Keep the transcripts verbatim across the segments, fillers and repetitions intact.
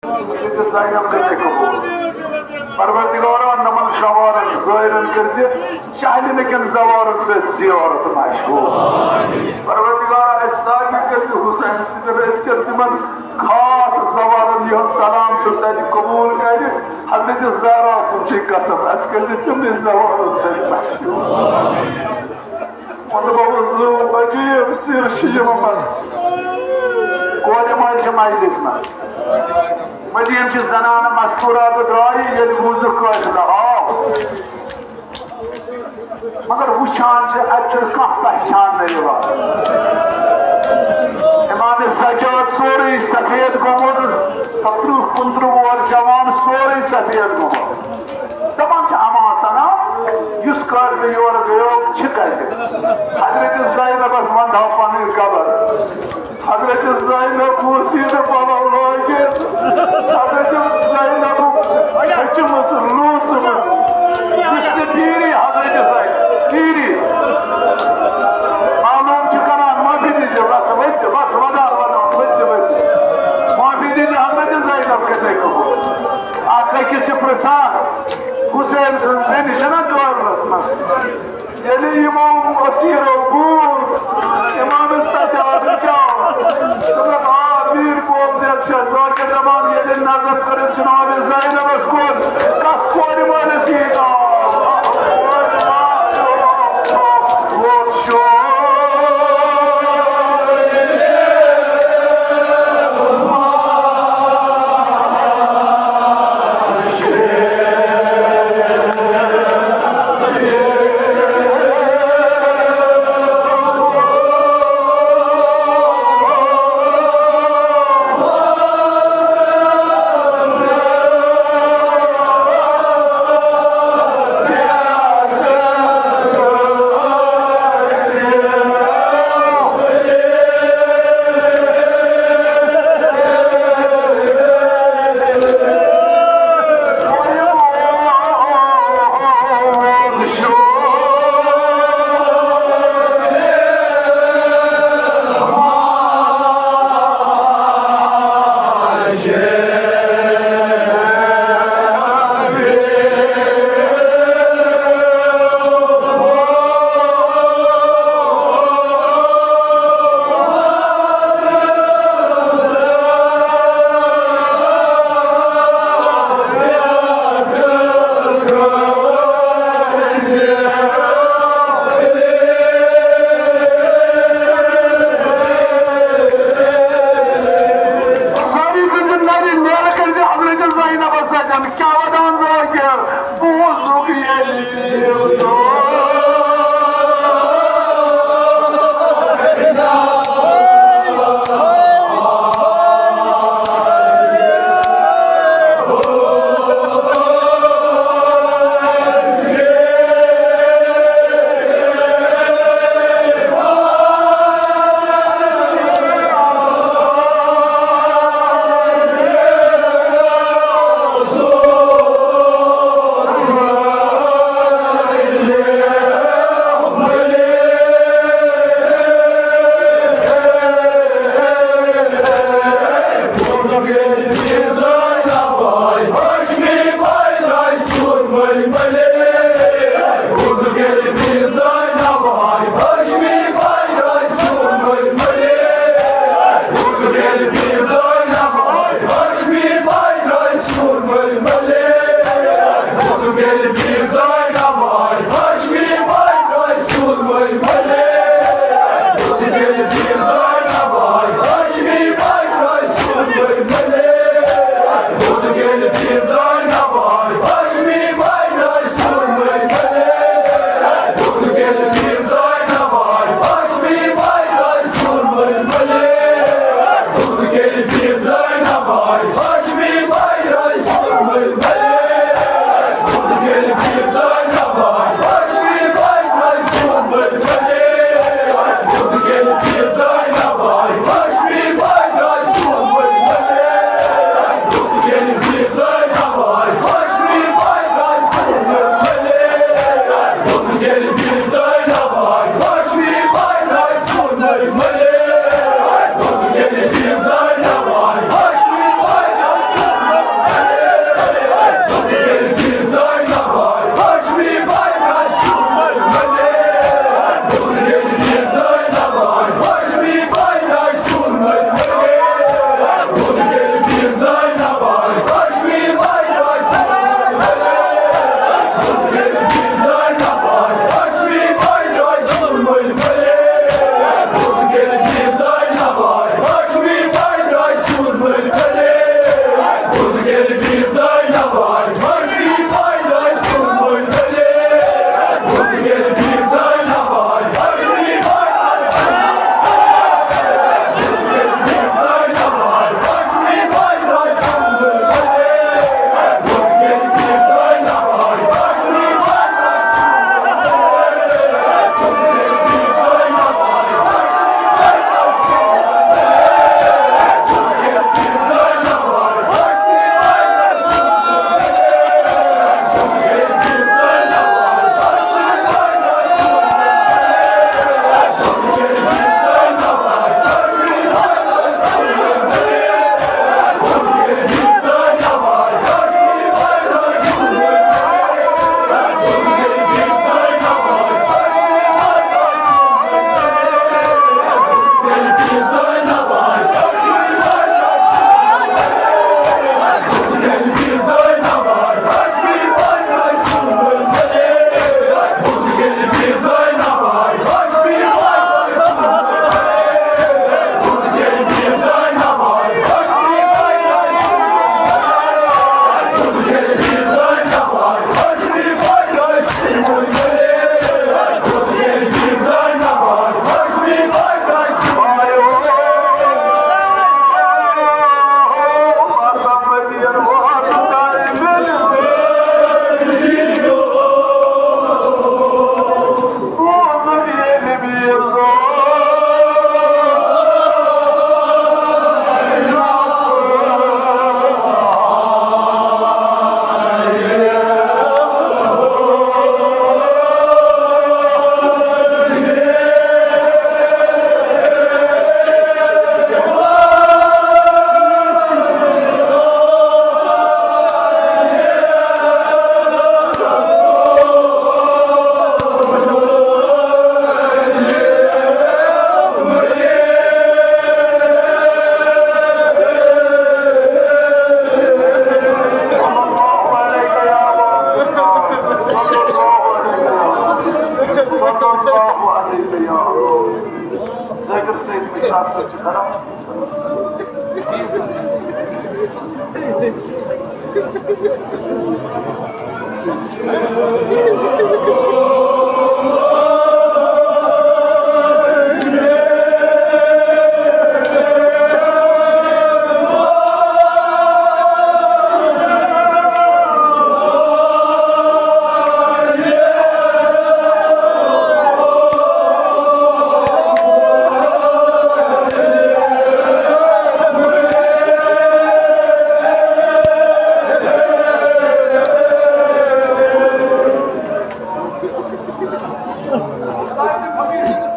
زینب کٔرۍ زِ قبول۔ پروردگارا، نمن شوارن ظٲہرن کٔرۍ زِ شاہدینہٕ کٮ۪ن زوارن سۭتۍ زیارت مشغول۔ پروردگارا، اَسہِ سارنٕے کٔرۍ زِ حسین سٕنٛدٮ۪ن أزکٮ۪ن تِمن خاص زوارن یِہُنٛد سلام سُہ تَتہِ قبول کرِ۔ حضرت زہرا سُنٛد چھُ قسم، اَسہِ کٔرۍ زِ تِمنٕے زوارن سۭتۍ مشغول۔ مطلب، عجیب سر چھِ یِمن منٛز۔ کورِ ماجہِ چھِ مجلس منٛز۔ مدیٖنہٕ چہِ زنانہٕ مستوراتہٕ درٛایہِ، ییٚلہِ بوٗزُکھ قٲفلہٕ آو۔ مگر وٕچھان چھِ، اَتہِ چھُنہٕ کانٛہہ پہچان نہٕ یِوان۔ امام سجاد سورُے سفید گوٚمُت، سترٕہ کُنترٕہ وُہُر جوان سورُے سفید گوٚمُت۔ دپان چھِ اما سنا، یُس قٲفلہٕ یورٕ گٔیو، چھِ کتہِ؟ حضرت زینبس ونٛدہا پنٕنۍ خبر۔ حضرت زینب اوس یہِ نہٕ پلو لٲگِتھ۔ حضرت زینب ہیٚچھمٕژ، لوٗسمٕژ۔ یُس تہِ پیٖری حضرت زینب، پیٖری۔ معلوم چھِ کران، معٲفی دیٖزِ، بس ؤتھۍ زِ، بس ودان ودان، ؤتھۍ زِ، ؤتھۍ زِ۔ معٲفی دیٖزِ حضرت زینب کِتھَے کٔنۍ۔ اکھ أکِس چھِ پرٛژھان، حسین سٕنٛز بیٚنہِ چھَنا دورنَس منٛز؟ ییٚلہِ یِمو اسیٖرو بوٗز، امام سجاد کیٛاہ؟ دوٚپُکھ، آ، میٖر بوبزیل چھےٚ ذاکر دپان، ییٚلہِ نظر کٔرٕن جناب زینبس کُن، کس کورِ مٲلِس یی ناو؟ ساری گٔنٛڈِتھ نرِ نیرٕ کٔرۍ زِ حضرت زینبس سۭتۍ۔ کیٛاہ ودان ذاکر؟ بوٗزُکھ ییٚلہِ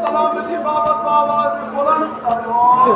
سلامتی باپتھ آواز بلند سلام۔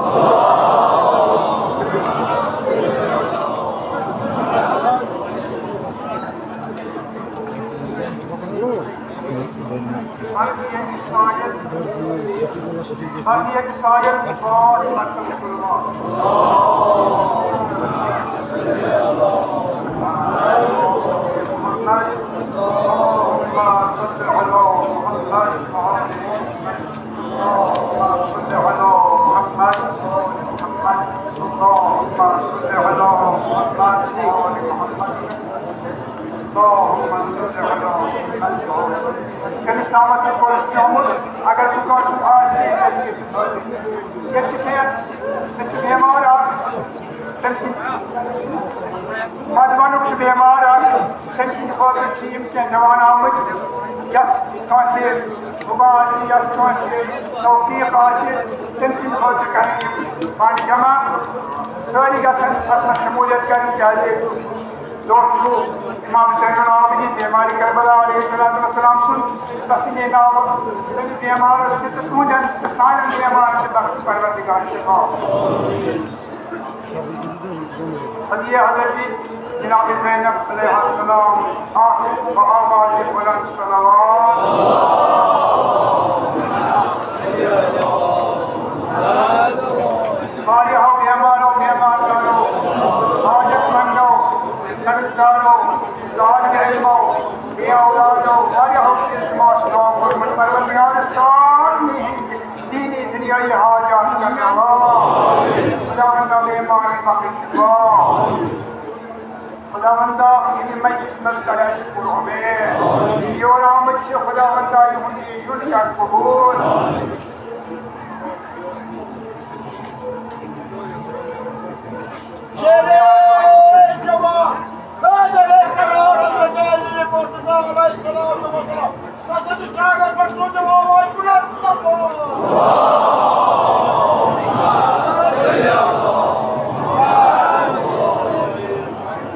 تٔمِس تامَتھ تہِ کوٚر اَسہِ پیومُت، اگر سُہ کٲنٛسہِ ہُنٛد آسہِ ہے، ییٚتہِ چھِ کینٛہہ، ییٚتہِ چھِ بیمار اَکھ، تٔمۍ سٕنٛدِ مَدوَنُک چھُ بیمار اَکھ، تٔمۍ سٕنٛدِ خٲطرٕ چھِ یِم کینٛہہ دِوان آمٕتۍ، یَس کٲنٛسہِ وبا آسہِ، یَس کٲنٛسہِ توفیٖق آسہِ، تٔمۍ سٕنٛدِ خٲطرٕ کَرن یِم پانہٕ جمع۔ سٲری گژھن اَتھ منٛز شموٗلیت کَرٕنۍ، کیٛازِ دوست گوٚو امام زین العابدین بیمارِ کربلا علیہ الصلوۃ والسلام سُنٛد، تسٕنٛدے ناوٕ تٔمِس بیمارَس تہِ تہٕ تُہٕنٛدٮ۪ن تہٕ سانٮ۪ن بیمارَن تہِ بخش پروردگار شفا۔ ہدیہ حضرت جناب زینب علیہ السلام، آخر و آواز بلند صلوات۔ واریاہو بیمارو، بیمار دارو، حاجت مندو، قرض دارو، طالب علمو، بے اولادو، واریاہو چیز ما سلام فرمت پروردگار سارنی ہند دینی دنیائی حاجات کرنا۔ خداوندا بیمار بخش شفا۔ خداوندا، یہِ مجلس منٛز کر اَسہِ پُر اُمید۔ یور آمٕتۍ چھِ، خداوندا، یِہُنٛد یہِ یُن کر قبوٗل۔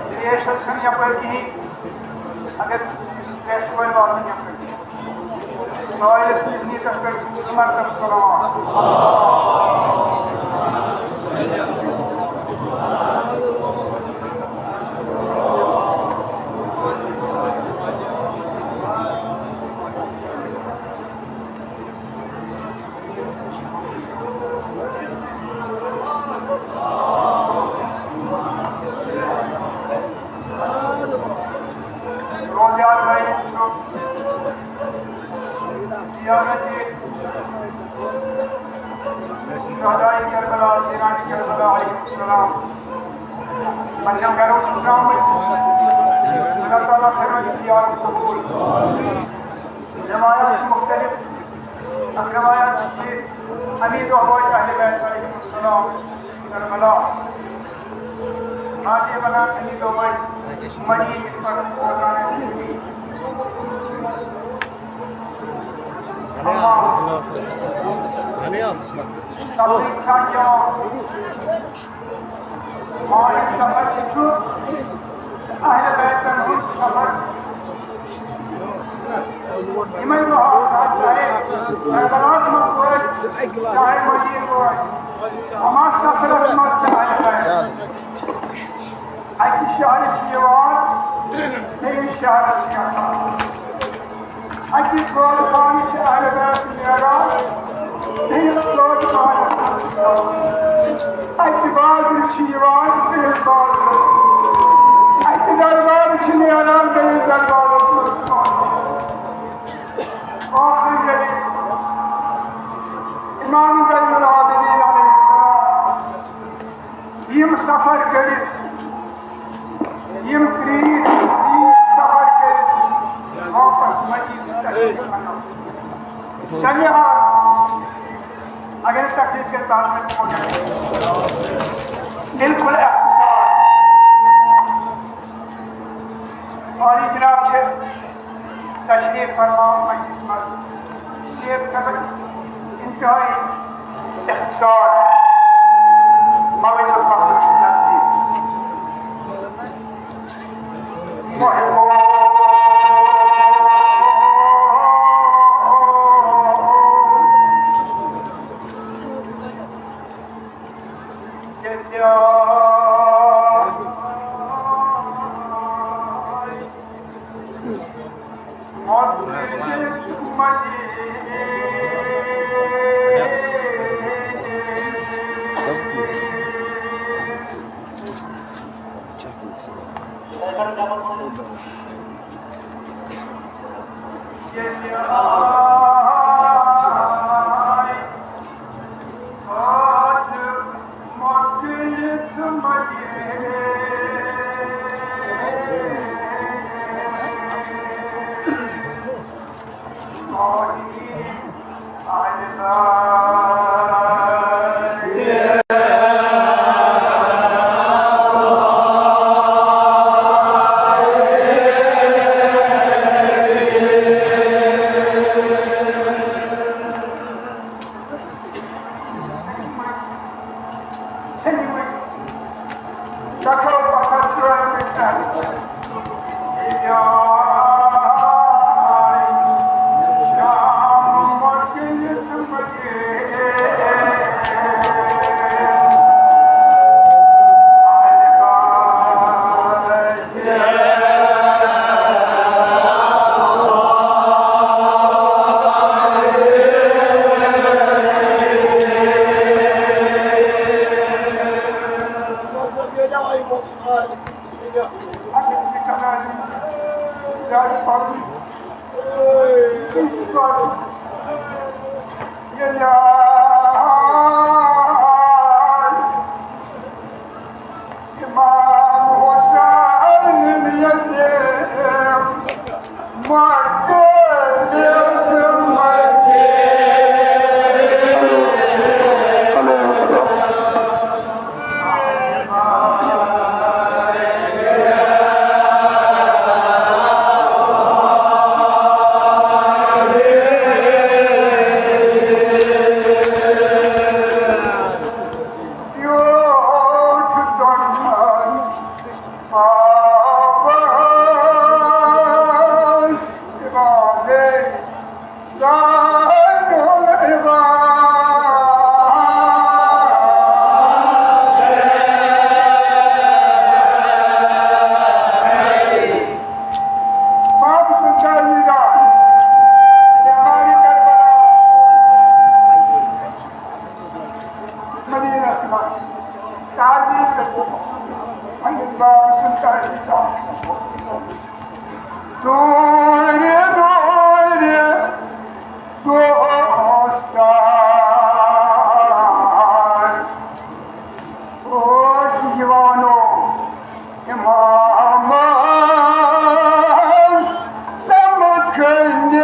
ترٛیش حظ چھَنہٕ یَپٲرۍ کِہیٖنۍ۔ اگر ترٛیش وٲلۍ واتَن یَپٲرۍ کِہیٖنۍ۔ سٲیِس نِش نیٖتَس پٮ۪ٹھ زٕ مرتبہٕ صلوات۔ روزیار بھائی، زیارت شہدائے کربلا، شیران کربلا علیہ السلام۔ پنجم گھروں سے درامٕتۍ۔ اللہ تعالیٰ کرن زیارت قبول۔ روایات چھِ مختلف۔ اکھ روایات چھِ، اَمی دۄہ وٲتۍ اہل بیت علیہ السلام کربلا۔ آز چھِ وَنان، اَمی دۄہ وٲتۍ مدیٖنہٕ پٮ۪ٹھ روزانہٕ۔ اَما صبرٕچ چھا کیٛاہ؟ ماہِ سفر تہِ چھُ اہل بیتن ہُنٛد سفر۔ یِمے دۄہ آسان، چاہے کربلاہس منٛز وٲتۍ، چاہے مدیٖنہٕ وٲتۍ، اَما سفرس منٛز چھِ اہل بیت۔ اَکہِ شہرٕ چھِ یِوان، بیٚیِس شہرس چھِ گژھان۔ اَکہِ کٲرخانہٕ چھِ اہل بیت نیران، بیٚیِس کٲرخانَس منٛز گژھان۔ اَکہِ بازرٕ چھِ یِوان، بیٚیِس بازرَس۔ اَکہِ دربارٕ چھِ نیران، بیٚیِس دربارَس منٛز گژھان۔ ٲخٕر ییٚلہِ امام زین العابدین علیہ جميعاً اگر تقریر کے ساتھ میں پہنچے، بالکل اختصار۔ اور یہ جناب سے تشریف فرما مجلس میں، اس لیے کہ انتہائی اختصار موضوع کا نزدیک۔ امام حسین یتیم مکہ۔ مدینہ سے تعلیم، پننِس بابہٕ سُنٛد تعلیم۔ دوٗرِ دوٗرِ دوستان اوس یِوان امامس سمکھنہِ۔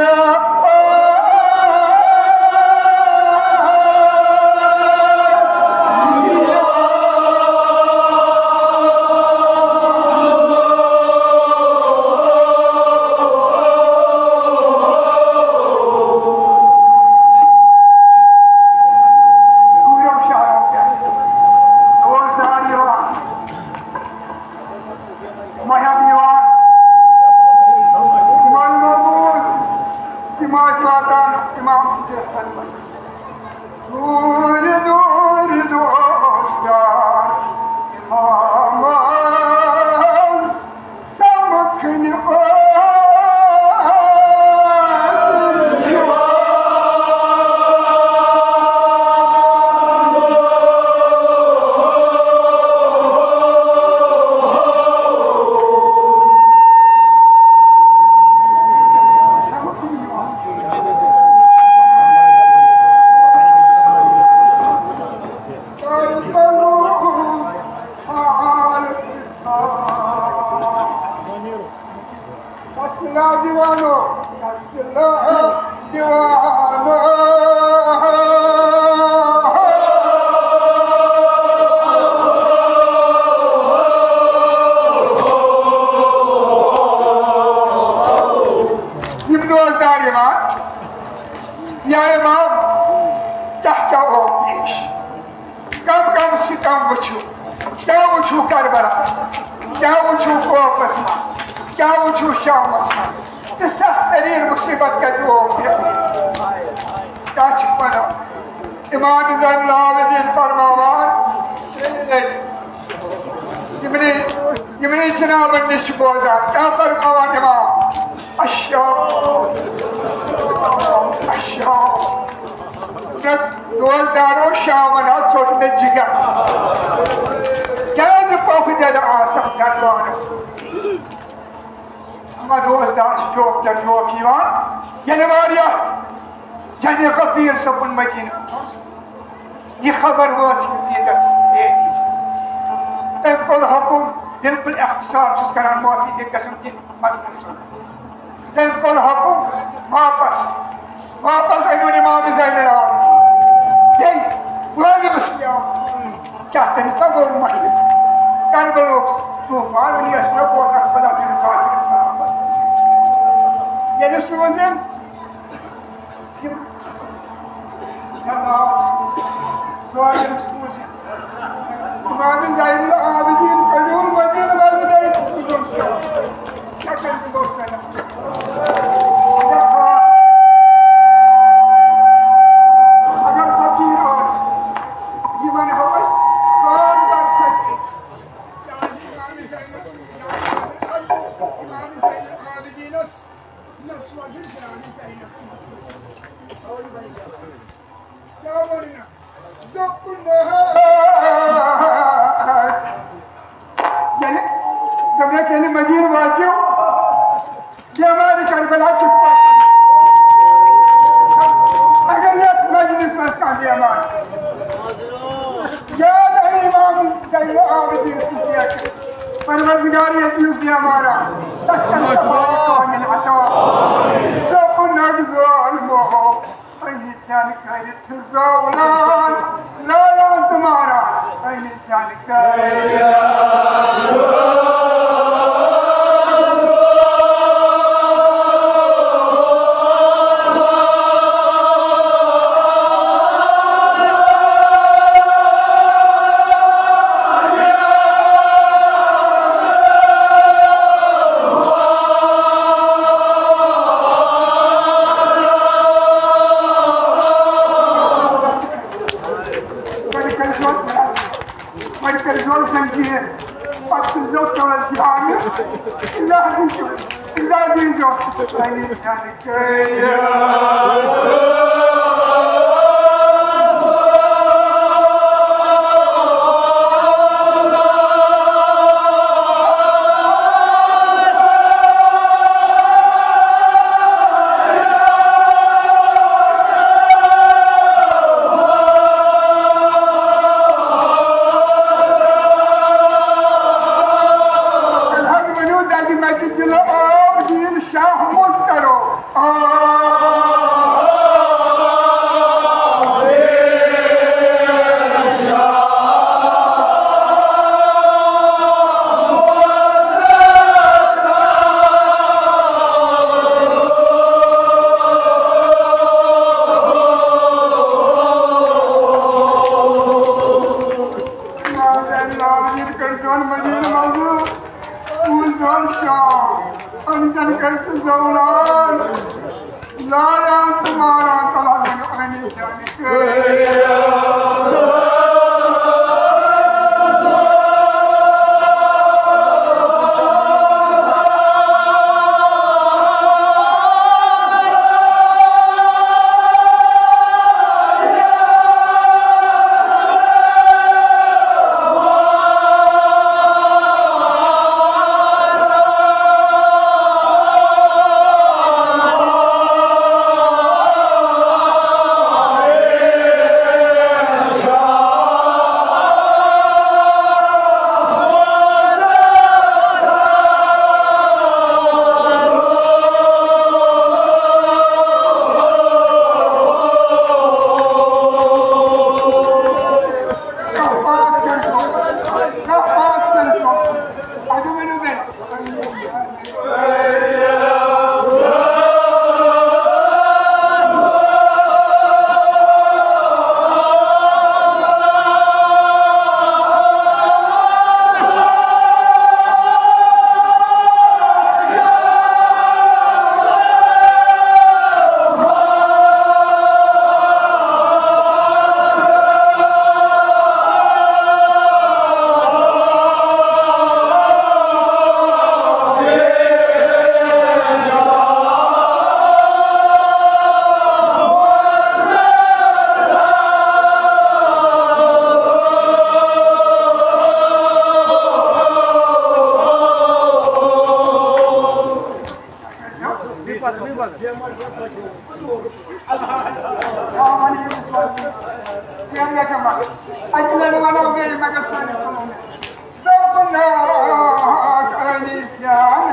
مہم یِوان، تِم ٲسۍ مقبوٗل، تِم ٲسۍ واتان اِمام سٕنٛدِس خدمتس۔ دوٗرِ دوٗرِ دوستان اِمامس سمکھنہِ۔ اصل دیوانو، اصل۔ دیوانہٕ۔ یِم روزدار یِوان، یا امام، کیٛاہ کیٛاہ اوس پیش؟ کم کم ستم وٕچھِو، کیٛاہ وٕچھِو کربلاہس منٛز، کیٛاہ وٕچھِو کوفس منٛز، کیٛاہ وٕچھِو شامس منٛز، تہٕ سخت تریٖن مُصیبت کتہِ اوس یہِ؟ کیٛاہ چھِ ونان؟ امام زین العابدین فرماوان، یِمنٕے، یِمنٕے جنابن نِش چھِ بوزان، کیٛاہ فرماوان امام؟ اشیا، اشیا۔ مےٚ روزدارو شامن حظ ژوٚٹ مےٚ جگر۔ کیٛازِ پۄپھٕ دٮ۪دٕ آسان دربارس منٛز؟ اما روزدار چھُ چوک در چوک یِوان، ییٚلہِ واریاہ جنہِ غفیٖر صٲبُن مدیٖنہٕ۔ یہِ خبر وٲژ یزیدس۔ تٔمۍ کوٚر حُکُم، بالکل اختصار چھُس کران، معافی دِتھ گژھن دِنۍ مظلوم صٲب۔ تٔمۍ کوٚر حُکُم، واپس، واپس أنِو امام زین العابدین۔ بیٚیہِ وٲلِو سیام۔ کیٛاہ تٔمِس ہا گوٚو مۄہنِو؟ کربلُک طوفان، وٕنی ٲسۍ مےٚ بوزان، خۄدا تٔمِس ذاتِ سلامت۔ ییٚلہِ سوٗزِن، یِم جناب سوزِن، سٲلِم سوٗزِن۔ امام زین العابدین کٔڑِو مدیٖنہٕ منٛز نٔے بُزرگ صٲب۔ کیٛاہ کَرِ بُزرگ صٲب؟ اگر فقیٖر آسہِ، یہِ وَنہو أسۍ خانٛدار سۭتۍ۔ کیٛازِ امام زین، امام زین العابدینس نہ ژوٗنٛٹھۍ درٛامٕتۍ زینب سٕنٛدِس منٛز۔ کیٛاہ وَنہٕ؟ دوٚپُن، ییٚلہِ، دوٚپنَکھ، ییٚلہِ مدیٖنہٕ وٲتِو، بٮ۪مارِ کربلا کِتھ پٲٹھۍ؟ اگر یَتھ مجلِس منٛز کانٛہہ بٮ۪مار، یاد آیہِ امام زین العابدین سٕنٛدِ پٮ۪ٹھ۔ پروردگار ییٚتہِ یُس بٮ۪مار آسہِ، تَس کَر شفایہِ کامِل عطا۔ دوٚپُن، نَگ ظالمو، أمِس زَن کٔرِتھ زولان، لالان تہٕ ماران، أمِس زَن کٔرِتھ۔ وۄنۍ کٔرۍزیو، وۄنۍ کٔرۍزیو زنجیٖر، پتہٕ تُلۍزیو کٲنٛسہِ جامہِ۔ اللہ دیٖزیو، اللہ دیٖزیو۔ الحق ؤنِو، دَگہِ مَتہِ دِلہٕ آب دِیِن شاہ مُز کرو۔ اَتہِ لَڑِ وَنان بیٚیہِ مگر سٲنِس قومَس۔ ربنا علی شان۔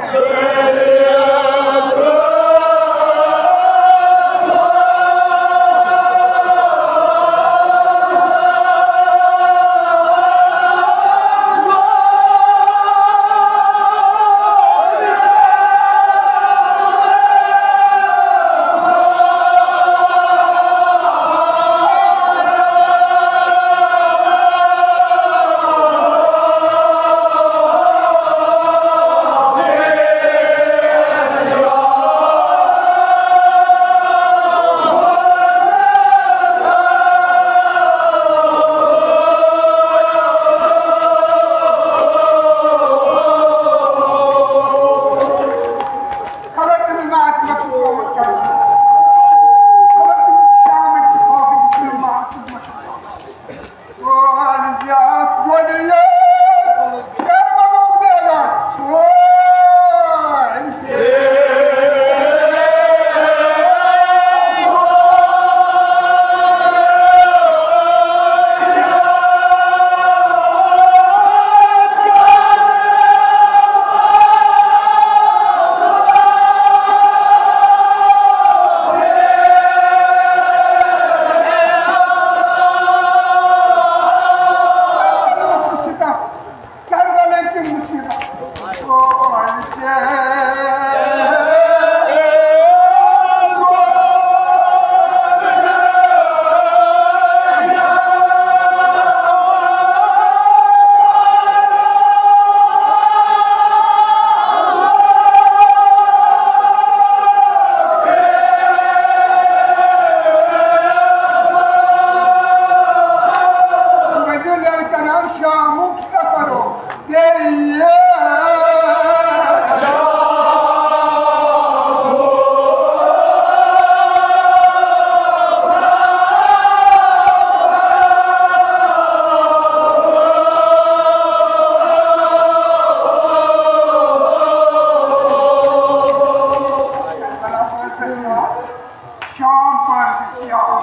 شام پرزِ سیاح۔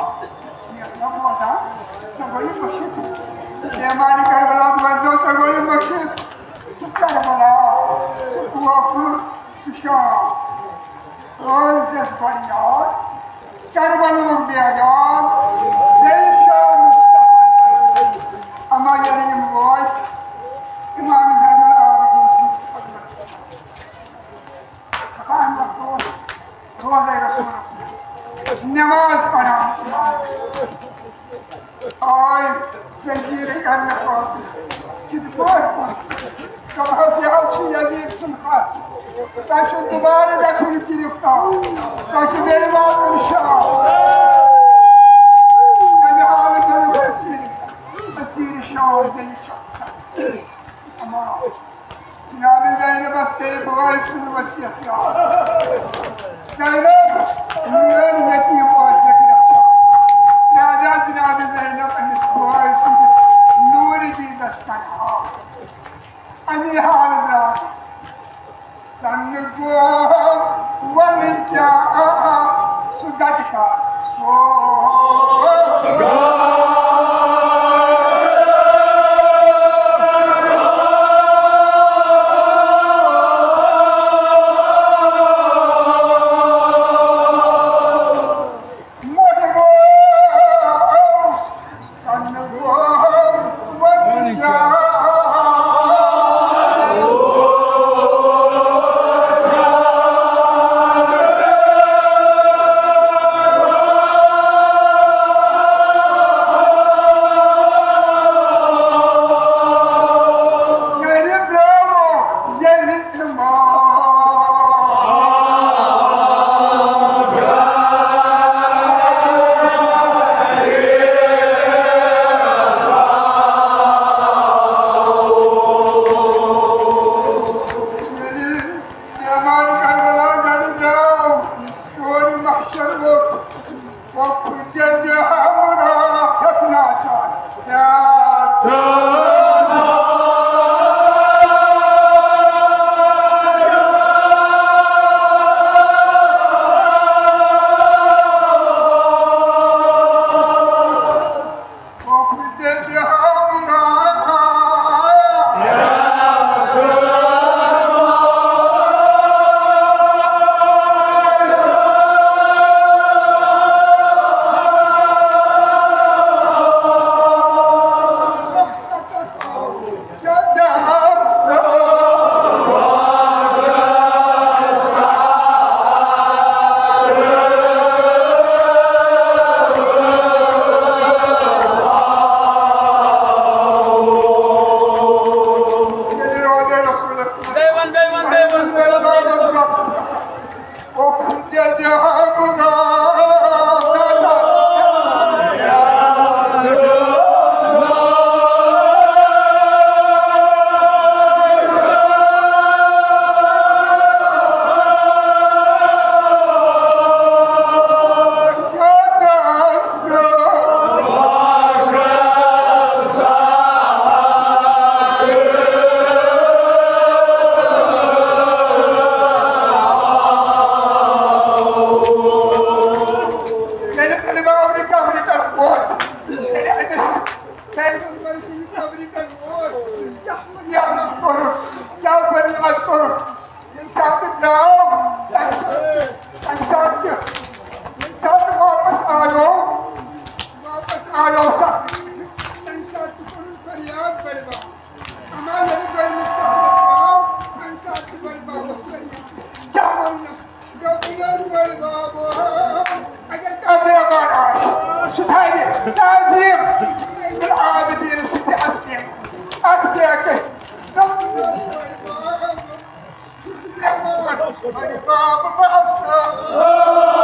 یتھ نہ بوزان، سۄ گٔیہِ مٔشِتھ۔ پیمانہِ کربلا بوزنو، سۄ گٔیہِ مٔشِتھ۔ سُہ کربلا، سُہ کوفہٕ، سُہ شام۔ روزٮ۪س گۄڈٕ یاد، کربلُک بیدان، بیٚیہِ شامُک سفر۔ اما ییٚلہِ یِم وٲتۍ امام زین العابدین سٕنٛدِس خدمتس منٛز۔ خانہ اوس روزے رسولس منٛز نماز پران۔ آے زنجیرٕ کرنہٕ خٲطرٕ۔ کِتھ پٲٹھۍ پوٚر؟ دوٚپہَس، یہِ حظ چھُ یزید سُنٛد خط۔ تۄہہِ چھُ دوبارٕ گژھُن گرفتار۔ تۄہہِ چھُ بیٚیہِ واتُن شام۔ تَمہِ حالہٕ چھُنہٕ اسیٖر، اسیٖر شام بیٚیہِ شام۔ اما جناب زینبس پیٚیہِ بٲے سٕنٛز وصیت یاد۔ زینب، میٲنۍ یتیٖم ٲسۍ مےٚ گرٛٮ۪کھ۔ لہذا جناب زینب أمِس بٲے سٕنٛدِس نوٗرِ دیٖدس تنہا۔ اَمی حالہٕ درٛاو۔ سنہٕ گوٚو وَنہٕ کیٛاہ سُہ گٹہٕ کر۔ ییٚلہِ أمۍ بابرِ قبرِ پٮ۪ٹھ ووت، ییٚلہِ أمِس پیغمبر سٕنٛدِ قبرِ پٮ۪ٹھ ووت، کیٛاہ بُنیادَس کوٚرُن، کیٛاہ بُنیاد کوٚرُن؟ ییٚمہِ ساتہٕ درٛاو، تَمہِ ساتہٕ، تَمہِ ساتہٕ تہِ، ییٚمہِ ساتہٕ واپس آیو، واپس آیو سا، تَمہِ ساتہٕ تہِ کوٚرُن فریاد بٔڈِ بَب۔ اما ییٚلہِ دوٚیمِس صفس آو، تَمہِ ساتہٕ تہِ بٔڈِ بَبَس فریاد۔ کیٛاہ ووٚننَس؟ دوٚپُن، بٔڈِ بَب، اگر کانٛہہ بیمار آسہِ، سُہ تھاوِ تعظیٖم عابدیٖن سٕنٛدِ اَتھٕ کٮ۪ن، اَتھٕ کٮ۪ن۔ دوٚپُن، بٔڈِ بَب، یُس بیمار، بٔڈِ بَب، بَس۔